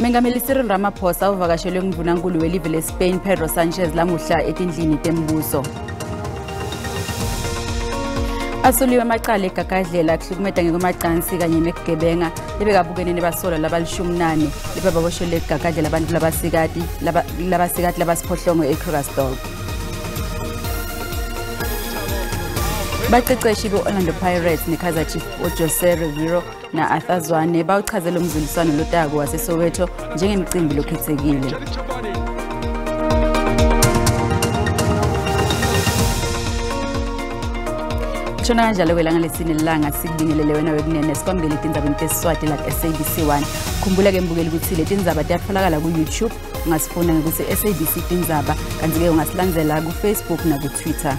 Mengameli Cyril Ramaphosa uvakashelwe ngumvunankulu welive leSpain Pedro Sanchez lamuhla etindlini tembuso. Asuliwe amacala egagadlela kuhlukumeta ngekwemacansi kanye nekugebenga lebekabukene nebasolwa labalishumi lebebaboshelwe ekugagadlela abantu labasikati labasiphohlongo eKrugersdorp. Baqeqeshi be-Orlando Pirates ne-Kaizer Chiefs oJose Riveiro na-Arthur Zwane bawuchazele umzuliswano lotako waseSoweto njengemcimbi lokhethekile. Shona kanjalo kwelanga lesine lilanga sikubingelele wena wekunene sikwamukele etindzabeni tesiswati la SABC 1. Khumbula-ke mbukeli ukuthi leti ndzaba tiyatfolakala ku-YouTube, ungasifuna ngekuthi SABC Tindzaba, kanti-ke ungasilandzela ku-Facebook naku-Twitter.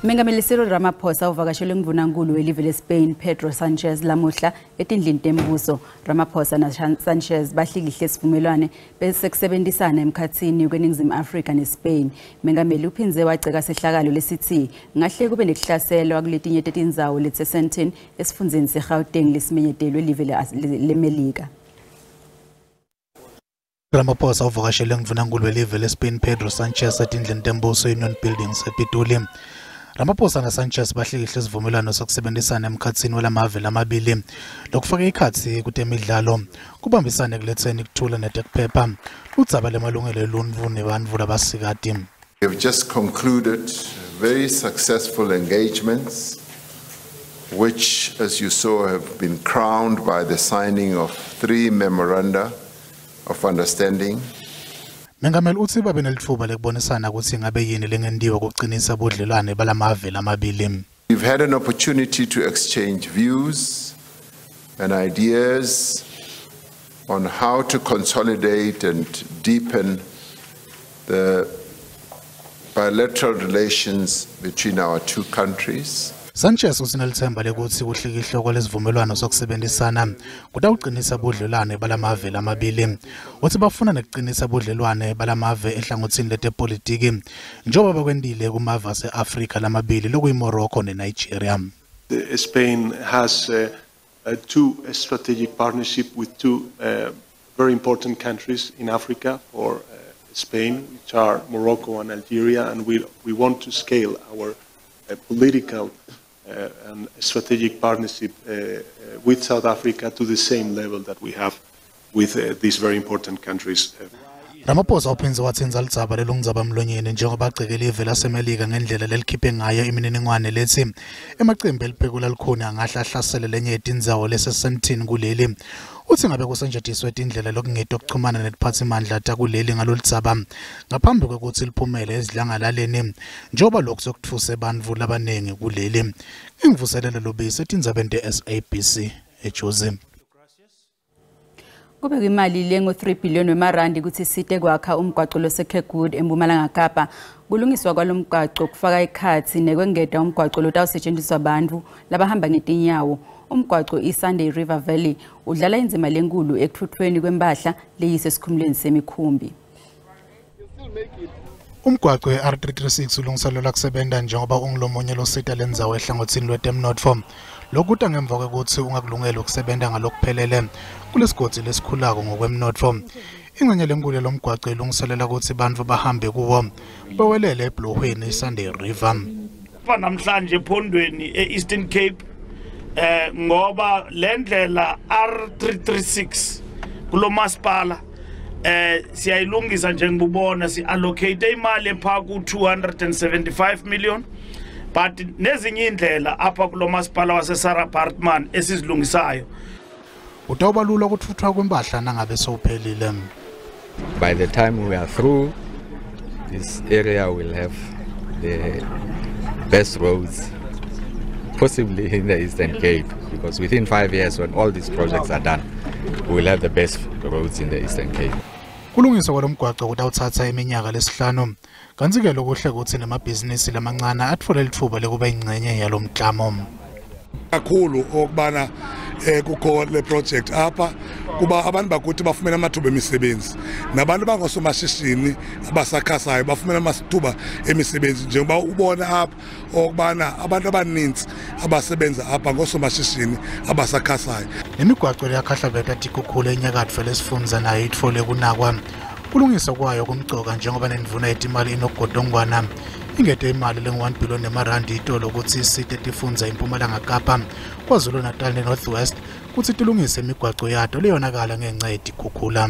Mengameli Cyril Ramaphosa uvakashelwe ngumvunankulu welive leSpain Pedro Sanchez lamuhla etindlini tembuso. Ramaphosa na Sanchez bahlikihle sivumelwane bese kusebenzisana emkhatsini kweNingizimu Afrika neSpain. Mengameli uphindze waceka sehlakalo lesithi ngahle kube nekuhlaselwa kuletinye tetindzawo letiseSandton esifundzeni seGauteng lesimenyetelwe live leMelika. Ramaphosa uvakashele ngumvunankulu welive leSpain Pedro Sanchez etindlini tembuso Union Buildings ePitoli. Ramaphosa na Sanchez bahlikihle isivumelwano sokusebenzisana emkhatsini walamave lamabili lokufaka ikhatsi kutemidlalo kubambisana ekuletseni kuthula netekuphepha ludzaba lemalungelo eluntfu nebantfu labasikati. We have just concluded very successful engagements which, as you saw, have been crowned by the signing of 3 memoranda of understanding. Mengameli utsi babe nelitfuba lekubonisana kutsi ngabe yini lengentiwa kuqinisa budlelwane balamave lamabili. We've had an opportunity to exchange views and ideas on how to consolidate and deepen the bilateral relations between our two countries. Sanchez usinelithemba lekutsi kuhlikihlwa kwalesivumelwano sokusebenzisana kutawuqinisa budlelwane balamave lamabili. Utsi bafuna nekuqinisa budlelwane balamave ehlangotsini letepolitiki njengoba bakwentile kumave ase-Afrika lamabili lokuyiMorocco neNigeria. Spain has two strategic partnership with two very important countries in Africa for Spain, which are Morocco and Algeria, and we want to scale our political and strategic partnership with South Africa to the same level that we have with these very important countries. Ramaphosa uphindze watsintsa ludzaba lelungudzaba mlonyeni njengoba agcekele live laseMelika ngendlela lelikhiphe ngayo imininingwane letsi emacembu eliphekula likhuni angahle ahlasele lenye yetindzawo leseSandton kuleli. Utsi ngabe kusetjentiswe tindlela lokungeto kuchumana netiphatsimandla takuleli ngaloludzaba ngaphambi kwekutsi liphumele esidlangalaleni njengoba lokhu sekutfuse bantfu labanengi kuleli. Imvuselelo Lubisi etindzabeni te-SABC eJozi. Kube imali lengu-3 billion wemarandi kutsi site kwakha umgwaco loseKirkwood eMpumalanga Kapa. Kulungiswa kwalomgwaco kufaka ikhatsi nekwengeta umgwaco lotawusetshenziswa bantfu labahamba ngetinyawo. Umgwaco iSunday River Valley udlala indzima lenkulu ekutfutfweni kwempahla leyisesikhumulweni semikhumbi. Umgwaco we-R336 ulungiselelwa kusebenta njengoba ungulomunye losita lendzawo ehlangotsini lwetemnotfo. Lokuta ngemva kwekutsi ungakulungeli ukusebenta ngalokuphelele kulesigodzi lesikhulako ngokwemnotfo. Ingxenye lenkulu yalomgwaco ilungiselela kutsi bantfu bahambe kuwo bawelele ebhulohweni iSunday River. Namhlanje ephondweni e-Eastern Cape ngoba lendlela R336 kulomasipala siyayilungisa njengobubona si-allocate imali epha ku-275 million, but nezinye indlela apha kulomasipala waseSarah Baartman esizilungisayo. Utawubalula ukutfuthwa kwempahla nangabe sewuphelile. By the time we are through, this area will have the best roads possibly in the Eastern Cape, because within 5 years when all these projects are done, we will have the best roads in the Eastern Cape. Kulungiswa kwalomgwaco kutawutsatsa iminyaka lesihlanu. Kantsi-ke lokuhle kutsi nemabhizinisi lamancane atfole litfuba lekuba ingcenye yalomklamo. Kakhulu okubana Kukho le project apha kuba abantu bakuthi bafumene amathuba emisebenzi, nabantu bangosomashishini abasakhasayo bafumene amathuba emisebenzi, njengoba ubona apha okubana abantu abanintsi abasebenza apha ngosomashishini abasakhasayo. Nemigwaco leyakhahlabeka tikhukhula enyakatfo lesifundza nayo itfole kunakwa. Kulungiswa kwayo kumcoka njengoba nendvuna yetimali Enoch Godongwana ingete imali lengu-1 billion emarandi itolo kutsi isite tifundza iMpumalanga Kapa, KwaZulu-Natal ne-North West kutsi tilungise imigwaco yato leyonakala ngenca yetikhukhula.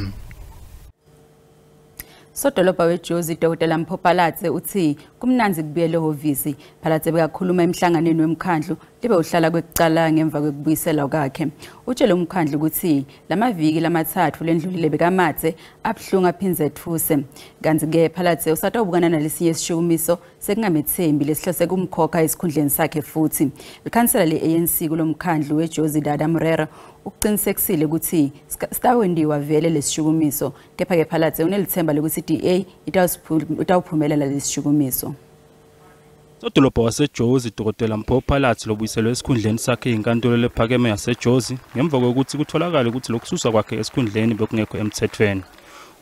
Sodolobha weJozi Dr. Mpho Phalatse utsi kumnandzi kubuyela ehhovisi. Phalatse bekakhuluma emhlanganweni wemkhandlu libe uhlala kwekucala ngemva kwekubuyiselwa kwakhe. Utshele umkhandlu kutsi lamaviki lamathathu lendlulile bekamatse abuhlungu aphindze ethuse. Kantsi-ke Phalatse usatawubukana nalesinye sishukumiso sekungamethembi lesihlose kumkhokha esikhundleni sakhe futhi. Likhansela le-ANC kulomkhandlu weJozi Dada Murera ukuqinisekisile ukuthi sitawentiwa vele lesishukumiso, kepha-ke Phalatse unelithemba lokuthi i-DA itawuphumelela lesishukumiso. Sodolobha waseJozi Dr. Mpho Phalatse lobuyiselwe esikhundleni sakhe inkantolo lephakeme yaseJozi ngemva kokuthi kutholakale ukuthi lokususwa kwakhe esikhundleni bekungekho emthethweni.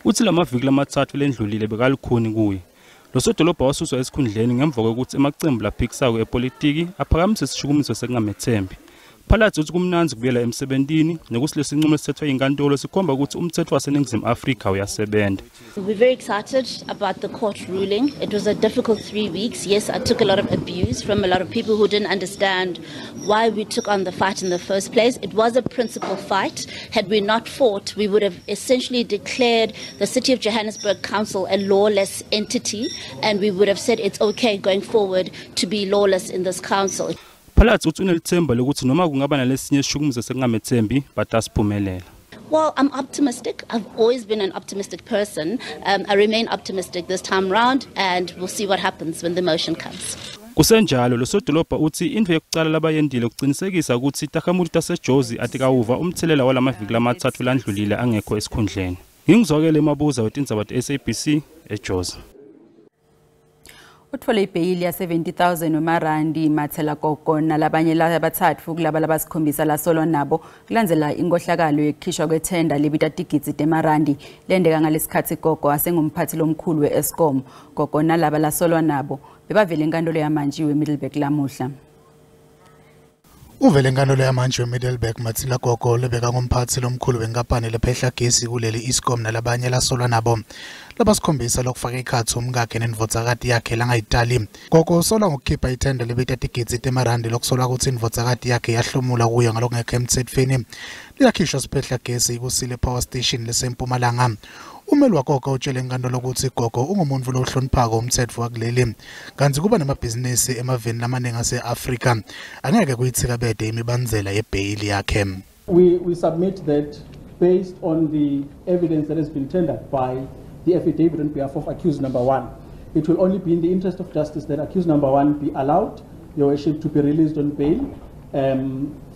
Uthi lamaviki lamathathu lendlulile bekalukhuni kuye. Lo sodolobha wasuswa esikhundleni ngemva kokuthi emacembu laphikisako epolitiki aphakamise isishukumiso sekungamethembi. Phalatse uthi kumnandzi kubuyela emsebentini nokuthi lesinqumo esithethwe inkantolo sikhomba ukuthi umthetho waseNingizimu Afrika uyasebenza. We're very excited about the court ruling. It was a difficult 3 weeks. Yes, I took a lot of abuse from a lot of people who didn't understand why we took on the fight in the first place. It was a principle fight. Had we not fought, we would have essentially declared the City of Johannesburg Council a lawless entity, and we would have said it's okay going forward to be lawless in this council. Phalatse uthi unelithemba lokuthi noma kungaba nalesinye isishukumiso sekungamethembi batasiphumelela. Well, I'm optimistic. I've always been an optimistic person. I remain optimistic this time round, and we'll see what happens when the motion comes. Kusenjalo lo sodolobha uthi intfo yekucala labayendile ukucinisekisa ukuthi takhamuti taseJozi atikawuva umthelela walamaviki lamathathu landlulile angekho esikhundleni. Ngingizwakele Mabuza wetindzaba te-SABC eJozi. Uthole ibheyili ya 70,000 wemarandi Mathela Gogo nalabanye labathathu kulaba labasikhombisa lasolwa nabo kulandzela inkohlakalo yekukhishwa kwethenda lebita tigidzi temarandi lendeka ngalesikhatsi Gogo asengumphathi lomkhulu we-Eskom. Gogo nalaba lasolwa nabo bebavele enkantolo yamantshi weMiddelburg lamuhla. Uvele enkantolo yamantshi weMiddelburg Mathela Gogo lebeka ngumphathi lomkhulu wenkampani lephehla gesi kuleli Eskom nalabanye lasolwa nabo labasikhombisa lokufaka ikhatsi umkakhe nendvodzakati yakhe langayitali. Gogo usolwa ngokukhipha ithenda lebita tigidzi temarandi lokusolwa ukuthi indvodzakati yakhe yahlomula kuyo ngalokungekho emtsetfweni liyakhishwa siphehla gesi iKusile Power Station leseMpumalanga. Umeli waGogo utshele inkantolo ukuthi Gogo ungumuntu lohloniphako umtsetfo wakuleli, kantsi kuba nemabhizinisi emaveni lamaningi ase-Afrika angeke kuyitsikabede imibandzela yebheyili yakhe. We submit that based on the evidence that has been tendered by the affidavit on behalf of accused number 1, it will only be in the interest of justice that accused number 1 be allowed, Your Worship, to be released on bail.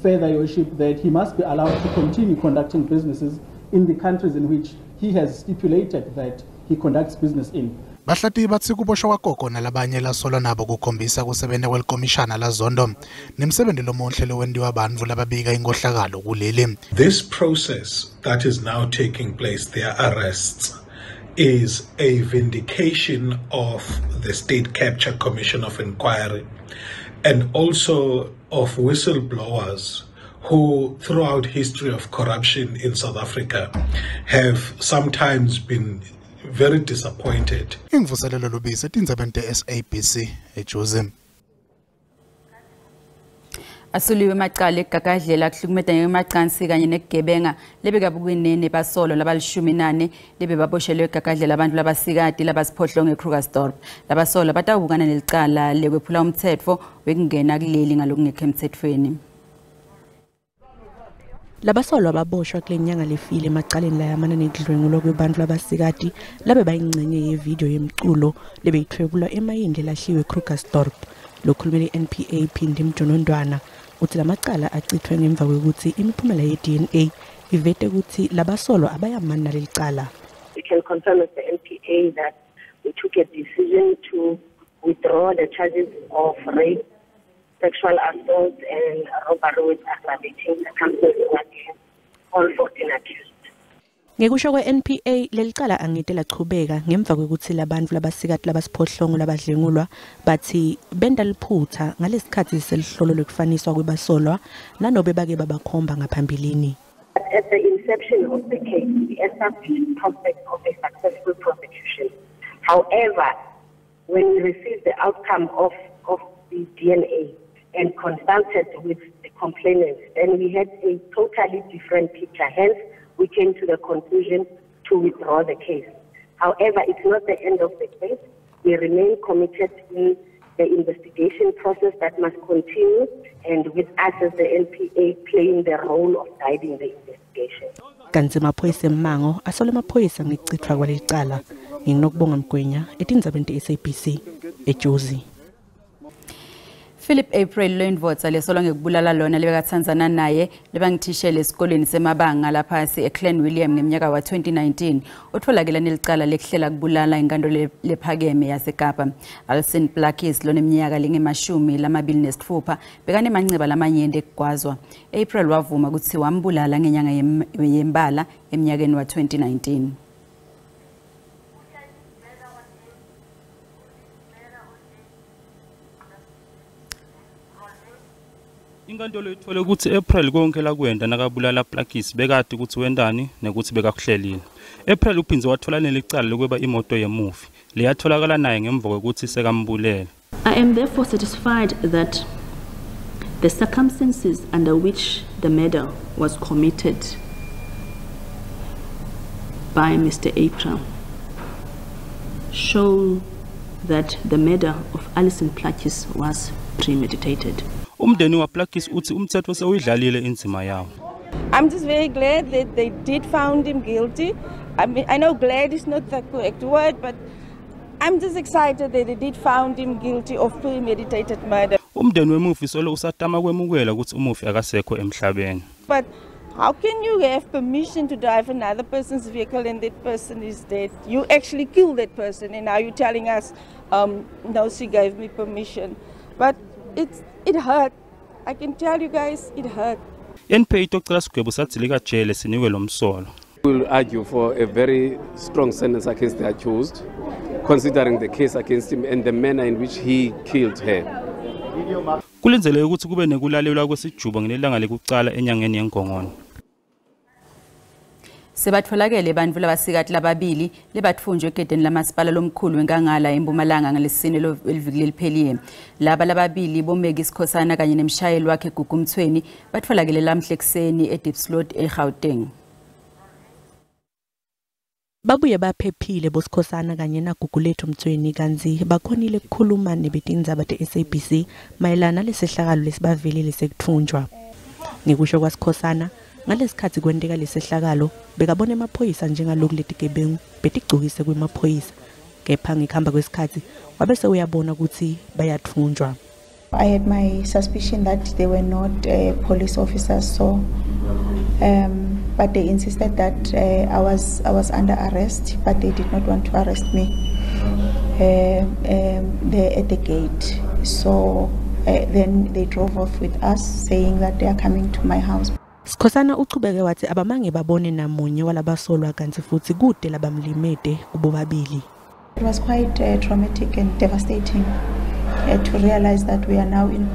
Further, Your Worship, that he must be allowed to continue conducting businesses in the countries in which he has stipulated that he conducts business in. Bahlati batsi kuboshwa kwaGogo nalabanye lasolwa nabo kukhombisa kusebenta kwelikomishana laZondo nemsebenti lomuhle lowentiwa bantfu lababika inkohlakalo kuleli. This process that is now taking place, their arrests, is a vindication of the State Capture Commission of Inquiry and also of whistleblowers who throughout history of corruption in South Africa have sometimes been very disappointed. Imvuselelo Lubisi etindzabeni te-SABC eJozi. Asuliwe emacala ekugagadlela kuhlukumeta ngemacansi kanye nekugebenga lebekabukwenene basolo labalishumi nane lebebaboshelwe egagadlela abantu labasikati labasiphohlongo eKrugersdorp. Labasolo batawubukana nelicala lekwephula umtsetfo wekungena kuleli ngalokungekho emtsetfweni. Labasolwa baboshwa kule nyanga lefile emacaleni layamana nekudlwengulwa kwebantfu labasikati labe bayingcenye yevidiyo yemculo lebeyithwebulwa emayini lelahliwe eKrugersdorp. Lokhulumela i-NPA Phindi Mjonondwana uthi lamacala acithwe ngemva kwekutsi imiphumela ye-DNA ivete kutsi labasolwa abayamani naleli cala. We can confirm with the NPA that we took a decision to withdraw the charges of rape sexual assault and robbery with aggravating circumstances against all 14 accused. Ngekusho kwe-NPA lelicala angete lachubeka ngemva kwekutsi labantfu labasikati labasiphohlongo labadlwengulwa batsi benta liphutsa ngalesikhatsi selihlolo lwekufaniswa kwebasolwa nanobe bake babakhomba ngaphambilini. At the inception of the case, we established prospects of a successful prosecution. However, when we received the outcome of the DNA and consulted with the complainants, then we had a totally different picture. Hence, we came to the conclusion to withdraw the case. However, it's not the end of the case. We remain committed in the investigation process that must continue, and with us as the NPA playing the role of guiding the investigation. Kantsi emaphoyisa emmango asola emaphoyisa ngekucitfwa kwalelicala. Nginokubonga Mgwenya etindzabeni te-SABC eJozi. Philip April loyindvodza lesolwa ngekubulala lona lebekatsandzana naye lebangithishele esikolweni semabanga laphasi eClan William ngeminyaka wa-2019 utfolakele nelicala lekuhlela kubulala inkantolo lephakeme yaseKapa. Alison Plakis loneminyaka lengama-26 bekanemanceba lamanyenti ekugwazwa. April wavuma kutsi wambulala ngenyanga yembala eminyakeni wa-2019. Inkantolo ithole ukuthi April konke lakwenda nakabulala Plakis bekade ukuthi wendani nekuthi bekakuhlelile. April uphindze wathola nelicala lokweba imoto yemufi leyatholakala naye ngemva kwekuthi sekambulela. I am therefore satisfied that the circumstances under which the murder was committed by Mr. April show that the murder of Alison Plakis was premeditated. Umndeni waPlakis uthi umthetho sewuyidlalile indzima yawo. I'm just very glad that they did found him guilty. I mean, I know glad is not the correct word, but I'm just excited that they did found him guilty of premeditated murder. Umndeni wemufi solo usatama kwemukela ukuthi umufi akasekho emhlabeni. But how can you have permission to drive another person's vehicle and that person is dead? You actually killed that person and now you're telling us, no, she gave me permission. But it hurt. I can tell you guys, it hurt. NPA itocela sigwebo sadzilika jele sinikwe lomsolo. We will argue for a very strong sentence against the accused, considering the case against him and the manner in which he killed her. Kulindzeleke ukuthi kube nekulalelwa kwesijubo ngelanga lekucala enyangeni yeNgongoni. Sebatfolakele bantfu labasikati lababili lebatfunjwe egedeni lamasipala lomkhulu weNkangala eMpumalanga ngalesine eliviki leliphelile. Laba lababili bomeki Sikhosana kanye nemshayeli wakhe Gugu Mthweni batfolakele lamhla ekuseni eDiepsloot eGauteng. Babuye baphephile boSikhosana kanye naGugulethu Mthweni kantsi bakhonile kukhuluma nebetindzaba te-SABC mayelana nalesehlakalo lesibavelile sekutfunjwa. Ngekusho kwaSikhosana, ngalesikhatsi kwenteka lesehlakalo bekabona emaphoyisa njengaloku letigebengu betigcokise kwemaphoyisa, kepha ngekuhamba kwesikhatsi wabese uyabona ukuthi bayatfunjwa. I had my suspicion that they were not police officers, so but they insisted that I was under arrest, but they did not want to arrest me there at the gate. So then they drove off with us, saying that they are coming to my house. Sikhosana uchubeke wathi abamange babone namunye walabasolwa kantsi futsi kude labamlimete kubobabili. It was quite traumatic and devastating to realize that we are now in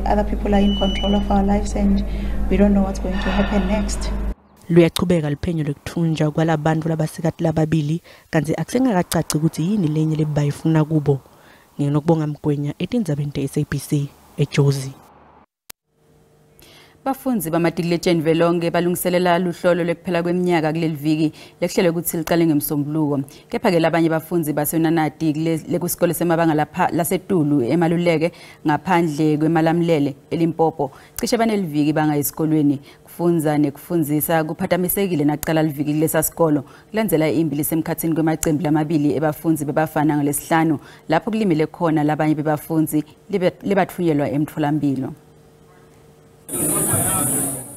other people are in control of our lives and we don't know what's going to happen next. Luyachubeka liphenyo lekuthunjwa kwalabantfu labasikati lababili kantsi akusengakacaci ukuthi yini lenye lebayifuna kubo. Nginokubonga Mgwenya etindzabeni te-SABC eJozi. Bafundzi bamatikuletsheni velonke balungiselela luhlolo lwekuphela kweminyaka kuleli viki lekuhlelwe ukuthi liqale ngemsombuluko. Kepha-ke labanye bafundzi basenanati lekusikole semabanga lasetulu eMaluleke ngaphandle kweMalamulele eLimpopo cishe baneliviki bangayi esikolweni. Kufundza nekufundzisa kuphatamisekile nakucala liviki kulesa sikolo kulandzela impi lesemkhatsini kwemacembu lamabili ebafundzi bebafana ngalesihlanu lapho kulimele khona labanye bebafundzi lebatfunyelwa emtfolamphilo.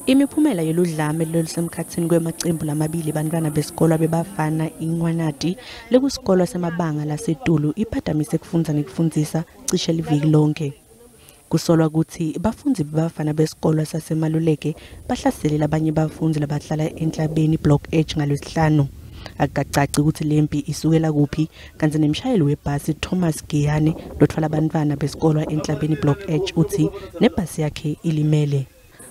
Imiphumela yeludlame lolusemkhatsini kwemacembu lamabili bantwana besikolwa bebafana iNgwanati lekusikolwa semabanga lasetulu iphatamise kufundza nekufundzisa cishe liviki lonke. Kusolwa kutsi bafundzi bafana besikolo saseMaluleke bahlasele labanye bafundzi labahlala enhlabeni Block H ngalwesihlanu. Akucaci ukuthi lempi isukela kuphi kantsi nemshayeli webhasi Thomas Giyane lotfwala bantfwana besikolo enhlabeni Block H uthi nebhasi yakhe ilimele.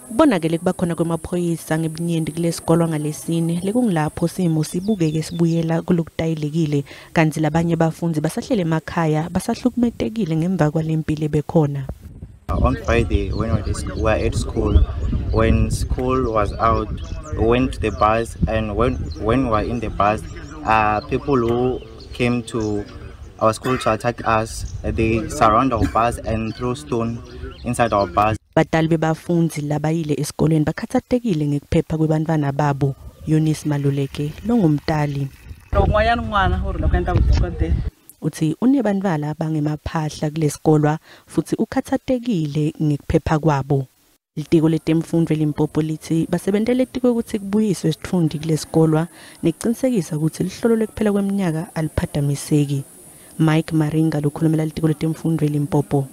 Kubonakele kuba khona kwemaphoyisa ngebunyenti kulesikolo ngalesine lekungilapho simo sibukeke sibuyela kulokutayelekile kantsi labanye bafundzi basahlele emakhaya basahlukumetekile ngemva kwalempi lebekhona. On Friday, when we were at school, when school was out, we went to the bus, and when we were in the bus, people who came to our school to attack us, they surround our bus and throw stone inside our bus. Batali bebafundzi labayile esikolweni bakhatsatekile ngekuphepha kwebantfwana babo. Eunice Maluleke longumtali uthi unebantfwana bangemaphahla kulesikolwa futhi ukhatsatekile ngekuphepha kwabo. Litiko letemfundvo eLimpopo lithi basebentele etiko ukuthi kubuyiswe isitfundi kulesikolwa nekucinisekisa ukuthi lihlolo lekuphela kweminyaka aliphatamiseki. Mike Maringa lokhulumela litiko letemfundvo eLimpopo.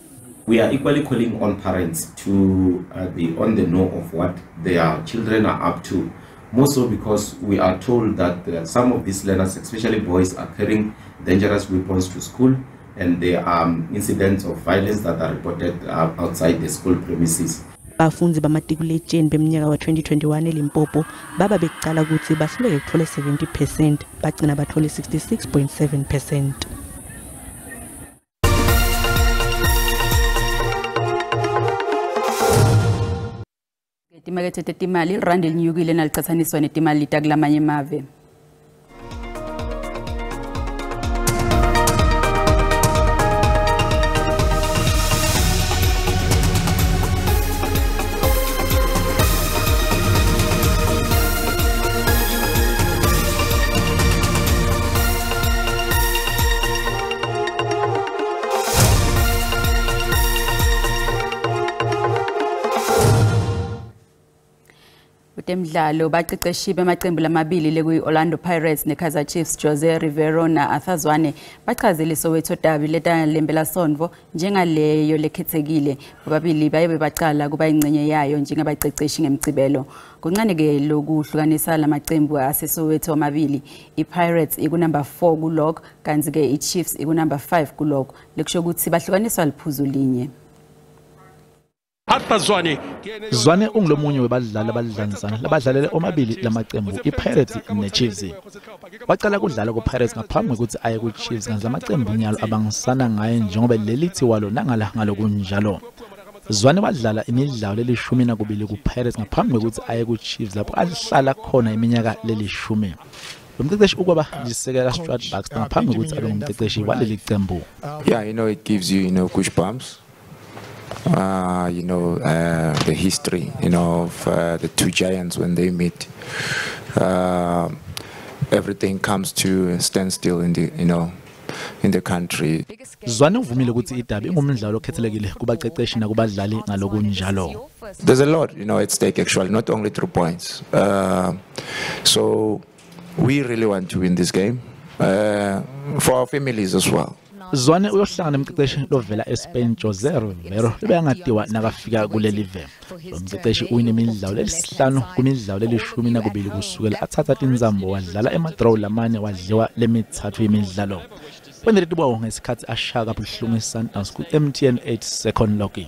We are equally calling on parents to be on the know of what their children are up to, more so because we are told that some of these learners, especially boys, are carrying dangerous weapons to school, and there are incidents of violence that are reported outside the school premises. Bafundzi bamatikuletsheni beminyaka wa-2021 eLimpopo baba bekucala ukuthi bahluleke kuthola 70%, bagcina bathole 66.7%. Timakethe tetimali irandi linyukile nalicatsaniswa netimali takulamanye emave. Temidlalo baqeqeshi bemaqembu lamabili lekuyi-Orlando Pirates ne-Kaizer Chiefs Jose Rivero na-Arthur Zwane bachazile iSoweto Derby letalempelasonto njengaleyo lekhethekile. Bobabili baye bebacala kuba ingcenye yayo njengabaqeqeshi ngemcibelo. Kuncane-ke lokuhlukanisa lamaqembu aseSoweto amabili. I-Pirates ikunumber 4 kulog kanti-ke i-Chiefs ikunumber 5 kulog. Lekusho ukuthi bahlukaniswa liphuzu linye. Zwane ungulomunye webadlali abadlanisana labadlalele omabili lamaqembu iPirates neChiefs. Waqala kudlala kuPirates ngaphambi kokuthi aye kuChiefs kanti lamaqembu nyalo abangisana ngaye njengoba lelithi walo nangala ngalokunjalo. Zwane wadlala imidlalo lelishumi nakubili kuPirates ngaphambi kokuthi aye kuChiefs lapho ahlala khona iminyaka lelishumi. Lo mqeqeshi ukwaba lisekela Stuart Baxter ngaphambi kokuthi abe ngumqeqeshi waleli qembu. Yeah, you know, it gives you, you know, goosebumps. You know, the history, you know, of the two giants when they meet. Everything comes to a standstill in the, you know, in the country. Zwane uvumile ukuthi idabi ingumdlalo okhethelekile kubaqeqeshi nakubadlali ngalokunjalo. There's a lot, you know, at stake actually, not only 3 points. So we really want to win this game for our families as well. Zwane uyohlangana nemqeqeshi lovela eSpain Jose Rivero ebengatiwa nakafika kuleli ve. Lo mqeqeshi uyinemidlalo lesihlanu kumidlalo lelishumi nakubili kusukela athatha tinzambo wadlala emadraw lamane wadliwa lemithathu yemidlalo. Wendele tibawo ngesikhathi ashaka buhlungu iSundowns ku-MTN 8 second log.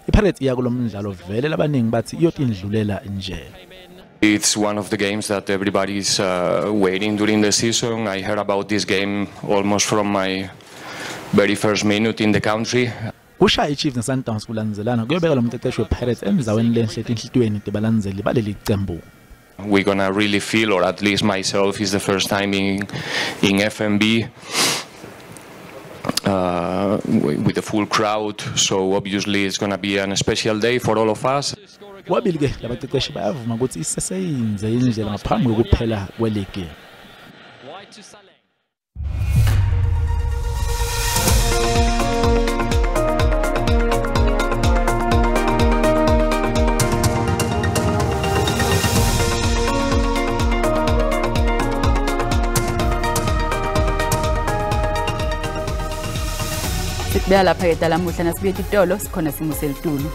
iPirates iya kulomdlalo vele labaningi bathi iyotindlulela nje. It's one of the games that everybody is waiting during the season. I heard about this game almost from my very first minute in the country. Kushaya iChiefs neSundowns kulandzelana kuyobeka lo mqeqeshi wePirates emzaweni lenhle etinhlitiyweni tebalandzeli baleli qembu. We're gonna really feel, or at least myself, is the first time in FNB with a full crowd, so obviously it's gonna be an special day for all of us. Wabili ke labaqeqeshi bayavuma ukuthi iseseyinze indlela ngaphambi kokuphela kweligi. Sikubeka lapha-ke talamuhla, nasibuye titolo sikhona simo selitulu.